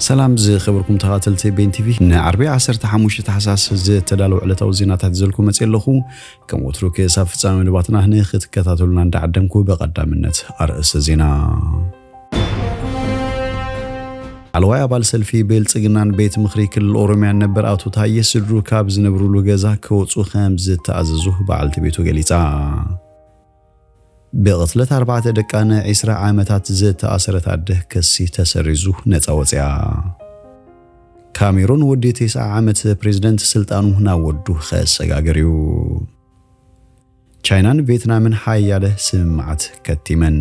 ሰላም ዝኸበርኩም ተኸታተልቲ ቤን ቲቪ፣ ንዓርቢ ዓሰርተ ሓሙሽተ ታሕሳስ ዝተዳለወ ዕለታዊ ዜናታት ሒዘልኩም መፅእ ኣለኹ። ከም ወትሩ ክሳብ ፍጻሜ መደባትና ንክትከታተሉና እንዳዓደምኩ፣ ብቐዳምነት ኣርእስተ ዜና። ላዕለዋይ ኣባል ሰልፊ ብልጽግናን ቤት ምኽሪ ክልል ኦሮሚያን ነበር ኣቶ ታየ ስድሩ ካብ ዝነብሩሉ ገዛ ክወጹ ከም ዝተኣዘዙ በዓልቲ ቤቱ ገሊጻ። ብቕትለት ኣርባዕተ ደቃ ንዒስራ ዓመታት ዝተኣሰረት ኣደ ክሲ ተሰሪዙ ነጻ ወጽያ። ካሜሩን ወዲ ተስዓ ዓመት ፕሬዝደንት ስልጣኑ ናብ ወዱ ከሰጋግር እዩ። ቻይናን ቬትናምን ሓያለ ስምምዓት ከቲመን።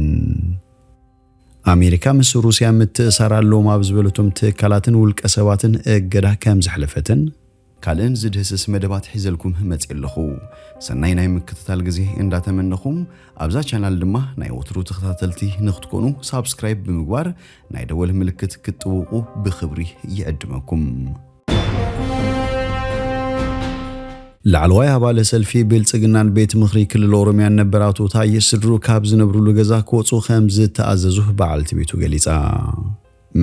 ኣሜሪካ ምስ ሩስያ ምትእሳር ኣለዎም ኣብ ዝበለቶም ትካላትን ውልቀ ሰባትን እገዳ ከም ዘሕለፈትን ካልእን ዝድህስስ መደባት ሒዘልኩም መጽእ ኣለኹ። ሰናይ ናይ ምክትታል ግዜ እንዳተመነኹም፣ ኣብዛ ቻናል ድማ ናይ ወትሩ ተኸታተልቲ ንክትኮኑ ሳብስክራይብ ብምግባር ናይ ደወል ምልክት ክትጥውቑ ብኽብሪ ይዕድመኩም። ላዕለዋይ ኣባል ሰልፊ ብልጽግናን ቤት ምኽሪ ክልል ኦሮሚያን ነበር ኣቶ ታየ ስድሩ ካብ ዝነብሩሉ ገዛ ክወጹ ከም ዝተኣዘዙ በዓልቲ ቤቱ ገሊጻ።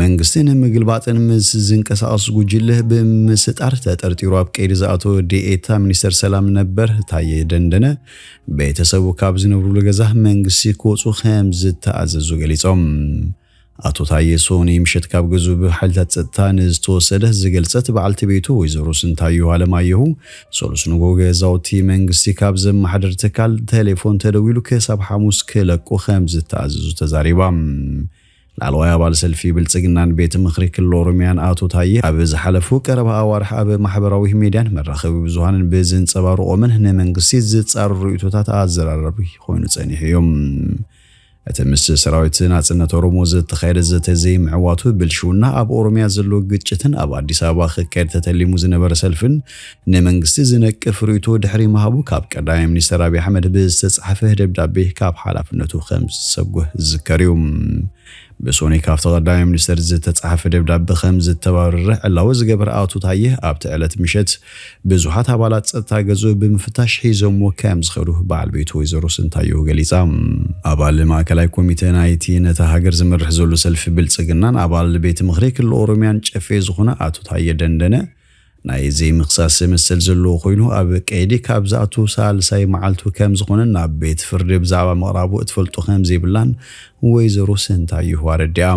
መንግስቲ ንምግልባጥን ምስ ዝንቀሳቐስ ጉጅለ ብምስጣር ተጠርጢሩ ኣብ ቀይዲ ዝኣተወ ዲኤታ ሚኒስተር ሰላም ነበር ታየ ደንደነ፣ ቤተሰቡ ካብ ዝነብሩሉ ገዛ መንግስቲ ክወጹ ከም ዝተኣዘዙ ገሊጾም። ኣቶ ታየ ሶኒ ምሸት ካብ ገዝኡ ብሓይልታት ጸጥታ ንዝተወሰደ ዝገልጸት በዓልቲ ቤቱ ወይዘሮ ስንታየሁ ኣለማየሁ፣ ሰሉስ ንግሆ ገዛውቲ መንግስቲ ካብ ዘመሓድር ትካል ቴሌፎን ተደዊሉ ክሳብ ሓሙስ ክለቁ ከም ዝተኣዘዙ ተዛሪባ። ላዕለዋይ ኣባል ሰልፊ ብልጽግናን ቤት ምኽሪ ክልል ኦሮሚያን ኣቶ ታየ ኣብ ዝሓለፉ ቀረባ ኣዋርሕ ኣብ ማሕበራዊ ሜድያን መራኸቢ ብዙሃንን ብዝንጸባርቖምን ንመንግስቲ ዝጻረሩ ርእይቶታት ኣዘራራቢ ኮይኑ ጸኒሑ እዩ። እቲ ምስ ሰራዊት ናጽነት ኦሮሞ ዝተኻየደ ዘተ ዘይምዕዋቱ ብልሽውና ኣብ ኦሮሚያ ዘሎ ግጭትን ኣብ ኣዲስ ኣበባ ክካየድ ተተሊሙ ዝነበረ ሰልፍን ንመንግስቲ ዝነቅፍ ርእይቶ ድሕሪ ምሃቡ ካብ ቀዳማይ ሚኒስተር ኣብይ ኣሕመድ ብዝተጻሕፈ ደብዳቤ ካብ ሓላፍነቱ ከም ዝሰጉህ ዝዝከር እዩ። ብሶኒ ካብቲ ቀዳማይ ሚኒስተር ዝተጻሕፈ ደብዳቤ ከም ዝተባረረ ዕላዊ ዝገበረ ኣቶ ታየ ኣብቲ ዕለት ምሸት ብዙሓት ኣባላት ጸጥታ ገዝኡ ብምፍታሽ ሒዞምዎ ከም ዝኸዱ በዓል ቤቱ ወይዘሮ ስንታየሁ ገሊጻ። ኣባል ማእከላይ ኮሚተ ናይቲ ነታ ሃገር ዝመርሕ ዘሎ ሰልፊ ብልጽግናን ኣባል ቤት ምኽሪ ክልል ኦሮሚያን ጨፌ ዝኾነ ኣቶ ታየ ደንደነ ናይ ዘይምኽሳስ መሰል ዘለዎ ኮይኑ ኣብ ቀይዲ ካብ ዝኣቱ ሳልሳይ መዓልቱ ከም ዝኾነን ናብ ቤት ፍርዲ ብዛዕባ ምቕራቡ እትፈልጦ ከም ዘይብላን ወይዘሮ ስንታየሁ ኣረዲኣ።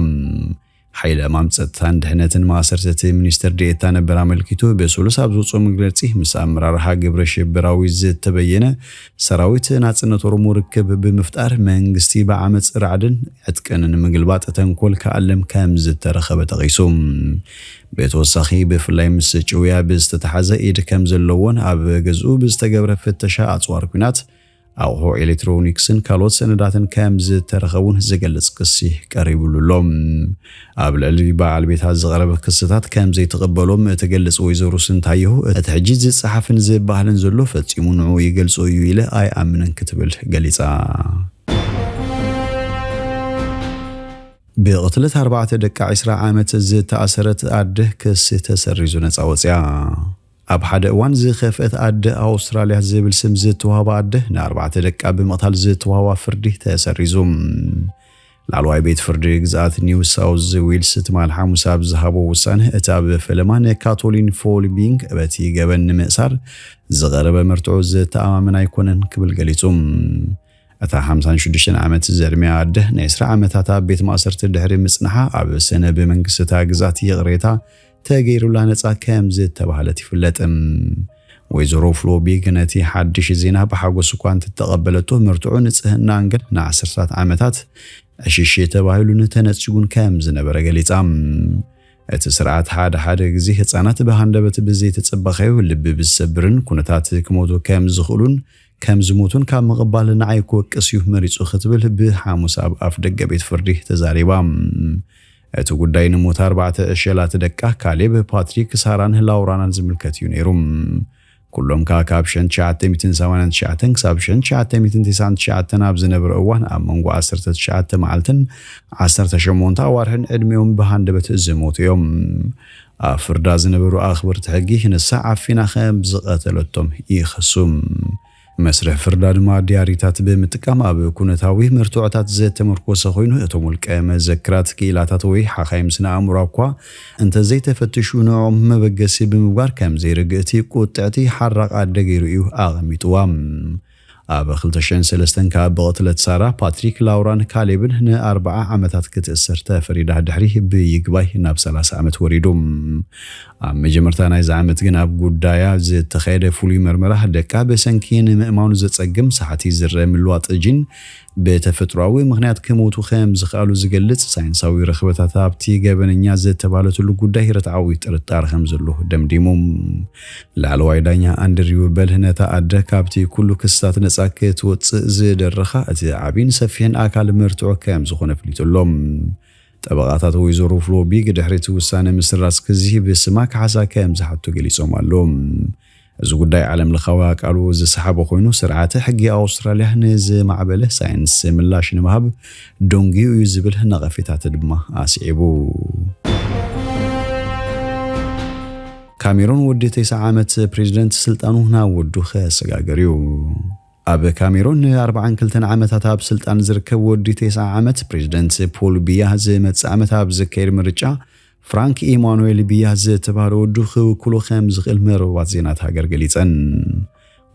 ሓይሊ ዕማም ጸጥታን ድሕነትን ማእሰርቲ እቲ ሚኒስትር ዴኤታ ነበር ኣመልኪቱ ብስሉስ ኣብ ዝወጽኦ መግለጺ፣ ምስ ኣመራርሓ ግብረ ሽበራዊ ዝተበየነ ሰራዊት ናጽነት ኦሮሞ ርክብ ብምፍጣር መንግስቲ ብዓመጽ ራዕድን ዕጥቅን ንምግልባጥ ተንኮል ክኣልም ከም ዝተረኸበ ጠቒሱ። ብተወሳኺ ብፍላይ ምስ ጭውያ ብዝተተሓዘ ኢድ ከም ዘለዎን ኣብ ገዝኡ ብዝተገብረ ፍተሻ ኣጽዋር ኲናት ኣቑሑ ኤሌክትሮኒክስን ካልኦት ሰነዳትን ከም ዝተረኸቡን ዝገልጽ ክሲ ቀሪቡሉ ኣሎ። ኣብ ልዕሊ በዓል ቤታ ዝቐረበ ክስታት ከም ዘይትቕበሎም እትገልጽ ወይዘሮ ስንታየሁ፣ እቲ ሕጂ ዝጸሓፍን ዝበሃልን ዘሎ ፈጺሙ ንዕኡ ይገልጾ እዩ ኢለ ኣይኣምንን ክትብል ገሊጻ። ብቕትለት ኣርባዕተ ደቂ ዕስራ ዓመት ዝተኣሰረት ኣደ ክሲ ተሰሪዙ ነጻ ወጽያ። ኣብ ሓደ እዋን ዝኸፍአት ኣደ ኣውስትራልያ ዝብል ስም ዝተዋህባ ኣደ ንኣርባዕተ ደቃ ብምቕታል ዝተዋህባ ፍርዲ ተሰሪዙ። ላዕለዋይ ቤት ፍርዲ ግዝኣት ኒው ሳውዝ ዌልስ ትማል ሓሙስ ኣብ ዝሃቦ ውሳነ፣ እቲ ኣብ ፈለማ ንካቶሊን ፎልቢንግ በቲ ገበን ንምእሳር ዝቐረበ መርትዖ ዝተኣማመን ኣይኮነን ክብል ገሊጹ። እታ ሓምሳን ሽዱሽተን ዓመት ዘዕድሚኣ ኣደ ንዕስራ ዓመታት ኣብ ቤት ማእሰርቲ ድሕሪ ምጽንሓ፣ ኣብ ሰነ ብመንግስቲ እታ ግዝኣት ይቕሬታ ተገይሩላ ነጻ ከም ዝተባህለት ይፍለጥ። ወይዘሮ ፍሎቢግ ነቲ ሓድሽ ዜና ብሓጎስ እኳ እንተተቐበለቶ፣ መርትዖ ንጽህናኣን ግን ንዓሰርታት ዓመታት ዕሽሽ ተባሂሉን ተነጺጉን ከም ዝነበረ ገሊጻ። እቲ ስርዓት ሓደ ሓደ ግዜ ህጻናት ብሃንደበት ብዘይተጸበኻዮ ልቢ ብዝሰብርን ኩነታት ክሞቱ ከም ዝኽእሉን ከም ዝሞቱን ካብ ምቕባል ንዓይ ክወቅስ እዩ መሪጹ ክትብል ብሓሙስ ኣብ ኣፍ ደገ ቤት ፍርዲ ተዛሪባ። እቲ ጉዳይ ንሞት ኣርባዕተ ዕሸላት ደቃ ካሌብ፣ ፓትሪክ፣ ሳራን ላውራናን ዝምልከት እዩ ነይሩ። ኩሎም ከኣ ካብ ሸንት ትሽዓተ ሚእትን ሰማንያን ትሽዓተን ክሳብ ሸንት ትሽዓተ ሚእትን ተስዓን ትሽዓተን ኣብ ዝነበረ እዋን ኣብ መንጎ ዓሰርተ ትሽዓተ መዓልትን ዓሰርተ ሸሞንተ ኣዋርሕን ዕድሚኦም ብሃንደበት ዝሞቱ እዮም። ኣብ ፍርዳ ዝነበሩ ኣኽበርቲ ሕጊ ንሳ ዓፊና ከም ዝቐተለቶም ይኸሱ። መስርሕ ፍርዳ ድማ ዲያሪታት ብምጥቃም ኣብ ኩነታዊ መርትዖታት ዘተመርኮሰ ኮይኑ፣ እቶም ውልቀ መዘክራት፣ ክኢላታት ወይ ሓኻይም ስነ ኣእምሮ እኳ እንተዘይተፈትሹ ንዕኦም መበገሲ ብምግባር ከም ዘይርግእቲ ቁጥዕቲ ሓራቕ ኣደ ገይሩ እዩ ኣቐሚጥዋ። ኣብ ክልተ ሽሕን ሰለስተን ካብ ብቕትለት ሳራ፣ ፓትሪክ፣ ላውራን ካሌብን ንኣርብዓ ዓመታት ክትእሰር ተፈሪዳ ድሕሪ ብይግባይ ናብ ሰላሳ ዓመት ወሪዱ። ኣብ መጀመርታ ናይዚ ዓመት ግን ኣብ ጉዳያ ዝተኻየደ ፍሉይ መርመራ ደቃ ብሰንኪ ንምእማኑ ዘጸግም ሳሕቲ ዝረአ ምልዋጥ ጂን ብተፈጥሮኣዊ ምኽንያት ክሞቱ ከም ዝኽኣሉ ዝገልጽ ሳይንሳዊ ረኽበታት ኣብቲ ገበነኛ ዝተባህለትሉ ጉዳይ ርትዓዊ ጥርጣረ ከም ዘሎ ደምዲሙ። ላዕለዋይ ዳኛ ኣንድሪው በል ነታ ኣደ ካብቲ ኩሉ ክስታት ነጻ ክትወጽእ ዝደረኻ እቲ ዓቢን ሰፊሕን ኣካል መርትዖ ከም ዝኾነ ኣፍሊጡ ኣሎ። ጠበቓታት ወይዘሮ ፍሎ ቢግ ድሕሪ እቲ ውሳነ ምስራዝ ክዚ ብስማ ካሕሳ ከም ዝሓቱ ገሊጾም ኣለዉ። እዚ ጉዳይ ዓለም ለኻዊ ኣቃልቦ ዝሰሓበ ኮይኑ፣ ስርዓተ ሕጊ ኣውስትራልያ ንዝማዕበለ ሳይንስ ምላሽ ንምሃብ ደንጉዩ እዩ ዝብል ነቐፌታት ድማ ኣስዒቡ። ካሜሮን ወዲ ተስዓ ዓመት ፕሬዚደንት ስልጣኑ ናብ ወዱ ከሰጋገር እዩ። ኣብ ካሜሮን ንኣርባዓን ክልተን ዓመታት ኣብ ስልጣን ዝርከብ ወዲ ተስዓ ዓመት ፕሬዚደንት ፖል ቢያ ዝመጽእ ዓመት ኣብ ዝካየድ ምርጫ ፍራንክ ኢማኑኤል ቢያ ዝተባህለ ወዱ ክውክሎ ከም ዝኽእል መርበባት ዜናት ሃገር ገሊጸን።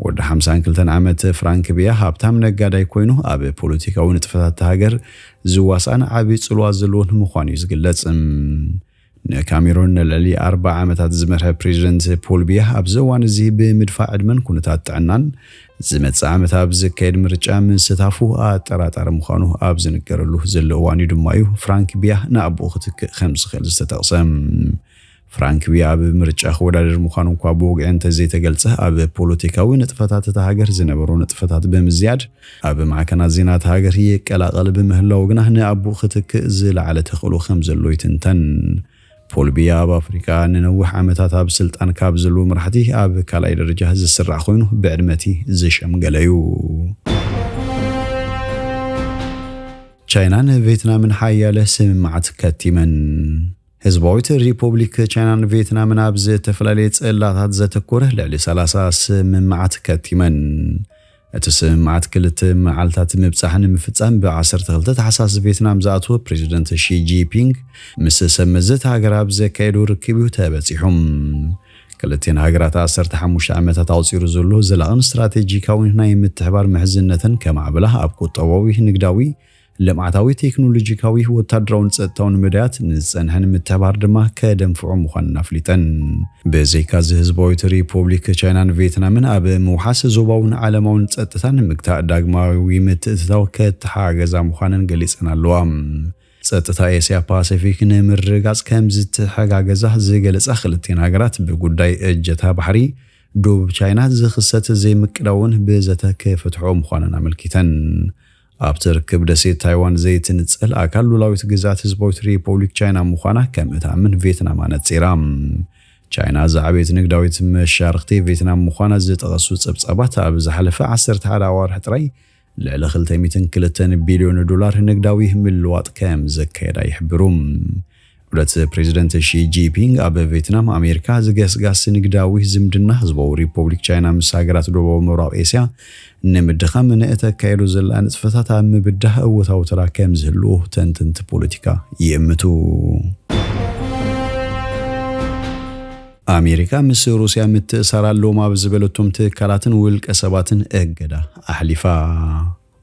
ወዲ ሓምሳን ክልተን ዓመት ፍራንክ ቢያ ሃብታም ነጋዳይ ኮይኑ፣ ኣብ ፖለቲካዊ ንጥፈታት ሃገር ዝዋስኣን ዓቢ ጽልዋ ዘለዎን ምዃኑ እዩ ዝግለጽ። ንካሜሮን ንልዕሊ ኣርባዓ ዓመታት ዝመርሐ ፕሬዚደንት ፖል ቢያ ኣብዚ እዋን እዚ ብምድፋእ ዕድመን ኩነታት ጥዕናን ዝመጽእ ዓመት ኣብ ዝካየድ ምርጫ ምስታፉ ኣጠራጣሪ ምዃኑ ኣብ ዝንገረሉ ዘሎ እዋን እዩ ድማ እዩ ፍራንክ ቢያ ንኣቦኡ ክትክእ ከም ዝኽእል ዝተጠቕሰ። ፍራንክ ቢያ ኣብ ምርጫ ክወዳደር ምዃኑ እኳ ብወግዒ እንተዘይተገልጸ፣ ኣብ ፖለቲካዊ ንጥፈታት እታ ሃገር ዝነበሮ ንጥፈታት ብምዝያድ ኣብ ማዕከናት ዜና እታ ሃገር ይቀላቐል ብምህላው ግና ንኣቦኡ ክትክእ ዝለዓለ ተኽእሎ ከም ዘሎ ይትንተን። ፖል ቢያ ኣብ ኣፍሪካ ንነዊሕ ዓመታት ኣብ ስልጣን ካብ ዘለዉ መራሕቲ ኣብ ካልኣይ ደረጃ ዝስራዕ ኮይኑ ብዕድመቲ ዝሸምገለ እዩ። ቻይናን ቬትናምን ሓያለ ስምምዓት ከቲመን። ህዝባዊት ሪፖብሊክ ቻይናን ቬትናምን ኣብ ዝተፈላለየ ጽላታት ዘተኮረ ልዕሊ ሰላሳ ስምምዓት ከቲመን። እቲ ስምምዓት ክልተ መዓልታት ምብጻሕ ንምፍጻም ብ ዓሰርተ ክልተ ታሕሳስ ቬትናም ዝኣተወ ፕሬዚደንት ሺ ጂንፒንግ ምስ ሰብ መዚ እታ ሃገር ኣብ ዘካየዱ ርክብ እዩ ተበጺሑ። ክልቲኤን ሃገራት ዓሰርተ ሓሙሽተ ዓመታት ኣቑጺሩ ዘሎ ዘላቕን ስትራቴጂካዊን ናይ ምትሕባር ምሕዝነተን ከማዕብላ ኣብ ቁጠባዊ፣ ንግዳዊ፣ ልምዓታዊ፣ ቴክኖሎጂካዊ፣ ወታደራውን ጸጥታውን መዳያት ንዝጸንሐን ምትሕባር ድማ ከደንፍዖ ምዃነን ኣፍሊጠን። ብዘይካዚ ህዝባዊት ሪፖብሊክ ቻይናን ቬትናምን ኣብ ምውሓስ ዞባውን ዓለማውን ጸጥታ ንምግታእ ዳግማዊ ምትእትታው ከተሓጋገዛ ምዃነን ገሊጸን ኣለዋ። ጸጥታ ኤስያ ፓሲፊክ ንምርግጋጽ ከም ዝተሓጋገዛ ዝገለጻ ክልቲኤን ሃገራት ብጉዳይ እጀታ ባሕሪ ዶብ ቻይና ዝኽሰት ዘይምቅዳውን ብዘተ ክፍትሕኦ ምዃነን ኣመልኪተን። ኣብቲ ርክብ ደሴት ታይዋን ዘይትንጸል ኣካል ሉላዊት ግዝኣት ህዝባዊት ሪፖብሊክ ቻይና ምዃና ከም እትኣምን ቬትናም ኣነጺራ። ቻይና ዝዓበየት ንግዳዊት መሻርኽቲ ቬትናም ምዃና ዝጠቐሱ ጸብጻባት ኣብ ዝሓለፈ ዓሰርተ ሓደ ኣዋርሕ ጥራይ ልዕሊ ክልተ ሚእትን ክልተን ቢልዮን ዶላር ንግዳዊ ምልዋጥ ከም ዘካየዳ ይሕብሩ። ዑደት ፕሬዚደንት ሺ ጂንፒንግ ኣብ ቬትናም ኣሜሪካ ዝገስጋስ ንግዳዊ ዝምድና ህዝባዊ ሪፖብሊክ ቻይና ምስ ሃገራት ደቡባዊ ምብራቕ ኤስያ ንምድኻም ንእተካየዶ ዘላ ንጥፈታት ኣብ ምብዳህ እወታዊ ተራ ከም ዝህልዎ ተንተንቲ ፖለቲካ ይእምቱ። ኣሜሪካ ምስ ሩስያ ምትእሳር ኣለዎም ኣብ ዝበለቶም ትካላትን ውልቀ ሰባትን እገዳ ኣሕሊፋ።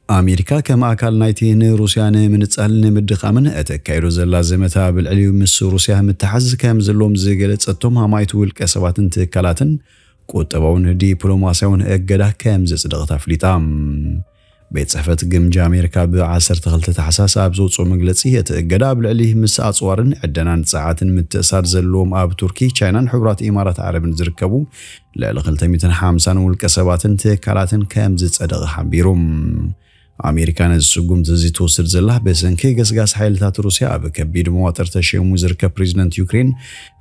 ኣሜሪካ ከም ኣካል ናይቲ ንሩስያ ንምንጻል ንምድኻምን እተካይዶ ዘላ ዘመተ ኣብ ልዕሊኡ ምስ ሩስያ ምትሓዝ ከም ዘለዎም ዝገለጸቶም ኣማይት ውልቀ ሰባትን ትካላትን ቁጠባውን ዲፕሎማስያውን እገዳ ከም ዘጽደቐት ኣፍሊጣ። ቤት ጽሕፈት ግምጃ ኣሜሪካ ብ ዓሰርተ ክልተ ታሕሳስ ኣብ ዘውጽኦ መግለጺ፣ እቲ እገዳ ኣብ ልዕሊ ምስ ኣጽዋርን ዕደናን ጸዓትን ምትእሳር ዘለዎም ኣብ ቱርኪ፣ ቻይናን ሕቡራት ኢማራት ዓረብን ዝርከቡ ልዕሊ ክልተ ሚእትን ሓምሳን ውልቀ ሰባትን ትካላትን ከም ዝጸደቐ ሓቢሩ። ኣሜሪካ ነዚ ስጉምቲ እዚ ትወስድ ዘላ ብሰንኪ ገስጋስ ሓይልታት ሩስያ ኣብ ከቢድ መዋጥር ተሸይሙ ዝርከብ ፕሬዚደንት ዩክሬን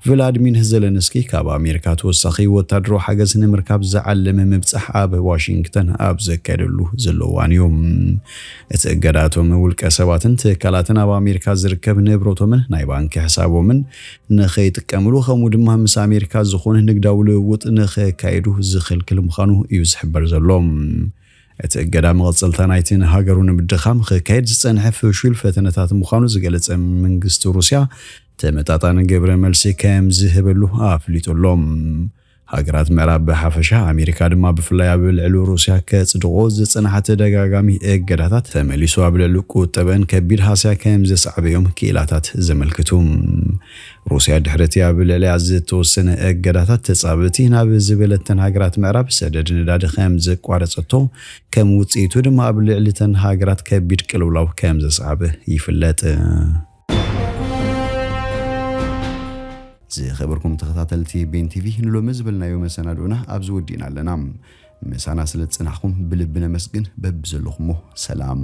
ቭላድሚር ዘለንስኪ ካብ ኣሜሪካ ተወሳኺ ወታደራዊ ሓገዝ ንምርካብ ዝዓለመ ምብጻሕ ኣብ ዋሽንግተን ኣብ ዘካየደሉ ዘሎ እዋን እዩ። እቲ እገዳቶም ውልቀ ሰባትን ትካላትን ኣብ ኣሜሪካ ዝርከብ ንብረቶምን ናይ ባንኪ ሕሳቦምን ንኸይጥቀምሉ ከምኡ ድማ ምስ ኣሜሪካ ዝኾነ ንግዳዊ ልውውጥ ንኸካይዱ ዝኽልክል ምዃኑ እዩ ዝሕበር ዘሎ። እቲ እገዳ መቐጸልታ ናይቲ ንሃገሩ ንምድኻም ክካየድ ዝጸንሐ ፍሹል ፈተነታት ምዃኑ ዝገለጸ መንግስቲ ሩስያ ተመጣጣኒ ግብረ መልሲ ከም ዝህበሉ ኣፍሊጡ ኣሎ። ሃገራት ምዕራብ ብሓፈሻ ኣሜሪካ ድማ ብፍላይ ኣብ ልዕሊ ሩስያ ከጽድቆ ዝጸንሓ ተደጋጋሚ እገዳታት ተመሊሱ ኣብ ልዕሊ ቁጠበን ከቢድ ሃስያ ከም ዘስዓበ እዮም ክኢላታት ዘመልክቱ። ሩስያ ድሕሪ እቲ ኣብ ልዕሊያ ዝተወሰነ እገዳታት ተጻብእቲ ናብ ዝበለተን ሃገራት ምዕራብ ሰደድ ነዳዲ ከም ዘቋረጸቶ ከም ውጽኢቱ ድማ ኣብ ልዕሊተን ሃገራት ከቢድ ቅልውላው ከም ዘስዓበ ይፍለጥ። ዝኸበርኩም ተኸታተልቲ ቤን ቲቪ ንሎሚ ዝበልናዮ መሰናድኦና ኣብዚ ወዲእና ኣለና። ምሳና ስለ ዝጸናሕኩም ብልቢ ነመስግን። በብዘለኹሞ ሰላም።